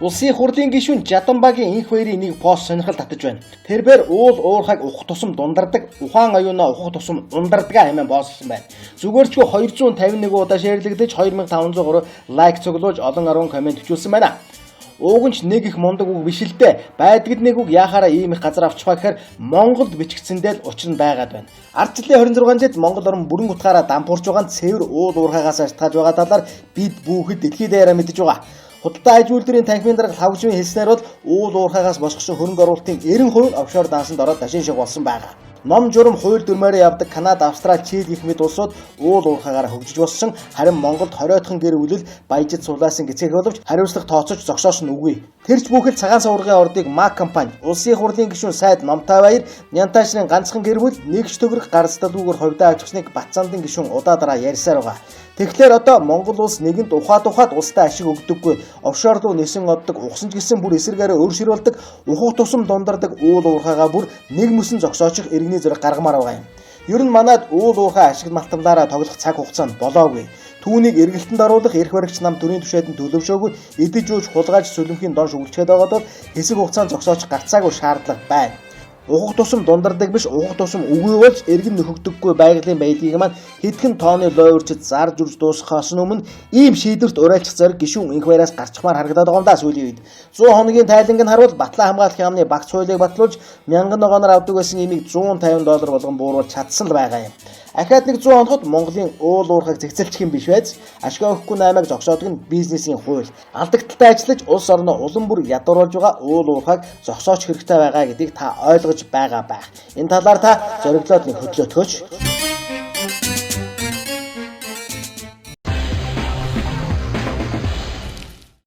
Улсын хурлын гишүүн Жаданбагийн инх баярын нэг пост сонирхол татаж байна. Тэрбээр уул уурхайг ухах тусам дундардаг, ухаан оюунаа ухах тусам ундардаг хэмээн постлсон байна. Зүгээрчгүй 251 удаа share лэгдэж, 2503 like цуглуулж, олон 10 comment бичүүлсэн байна. Ууг нь ч нэг их мундаг үг биш л дээ. Байдагд нэг үг яхаараа ийм их газар авчихваа гэхээр Монголд бичигдсэндээ л учир нь байгаад байна. Ардчлалын 26 жилд Монгол орн бүрэн утгаараа дампуурч байгаа нь цэвэр уул уурхайгаас шалтгаалж байгаа талаар бид бүхэд дэлхийд даяараа мэдэж байгаа. Худалдаа аж үйлдвэрийн танхимын дарга Лхагвжимийн хэлснээр бол уул уурхайгаас босгосон хөрөнгө оруулалтын 90% нь офшор дансанд ороод дашин шиг болсон байгаа. Ном журам, хууль дүрмээрээ явдаг Канада, Австрали, Чили гэх мэт улсууд уул уурхайгаараа хөгжиж болсон. Харин Монголд 20-хан гэр бүлэл баяжид сулаасан гэцээх боловч хариуцлага тооцож зогсоос нь үгүй. Тэр ч бүхэл Цагаан суваргын ордыг МАК компани, улсын хурлын гишүүн сайд Номтой Баяр, Нянтаашрын ганцхан гэр бүл нэг ч төгрөг гарцдалгүйгээр хувьдаа авчихсныг Батцандан гишүүн удаа дараа ярьсаар байгаа. Тэгэхээр одоо Монгол улс нэгэнд ухаад ухаад улстай ашиг өгдөггүй. Офшор руу нисэн оддог, ухсан ч гэсэн бүр эсэргээрээ өөр болдог, ухах тусам дундардаг уул уурхайгаа бүр нэг мөсөн зогсоочих иргэний зориг гаргамаар байгаа юм. Ер нь манад уул уурхай ашиг малтамлаараа тоглох цаг хугацаа нь болоогүй. Түүнийг эргэлтэнд оруулах эрх баригч нам төрийн түшээдэн төлөвшөөгүй, идэж ууж хулгайж сүлэмхийн дон шүглжгээд байгаад бол хэсэг хугацаанд зогсоочих гарцаагүй шаардлага байна. Ухах тусам дундардаг биш, ухах тусам үгүй болж эргэн нөхөгдөггүй байгалийн баялагийг маань хэдхэн тооны лойрчид зарж үрж дуусгахаас өмнө ийм шийдвэрт уриалчих зориг гишүүн инх баяраас гарчмаар харагдаад байгаа юм да сүүлийн үед. 100 хоногийн тайланг нь харуул Батлан хамгаалах яамны багц хуулийг батлуулж, 1000 ногооноор авдаг байсан имийг 150 доллар болгон бууруулж чадсан л байгаа юм. Ахаад нэг 100 хоногт Монголын уул уурхайг зэгцэлчих юм биш байж, ашгаа өгөхгүй наймааг зогсоодог нь бизнесийн хууль. Алдагдaltaй ажиллаж улс орноо улам бүр ядууруулж байгаа уул уурхайг зогсооч хэрэгтэй байгаа гэдгийг та ойлгож байгаа байх. Энэ талаар та зориглоод нэг хөдлөөтгөөч.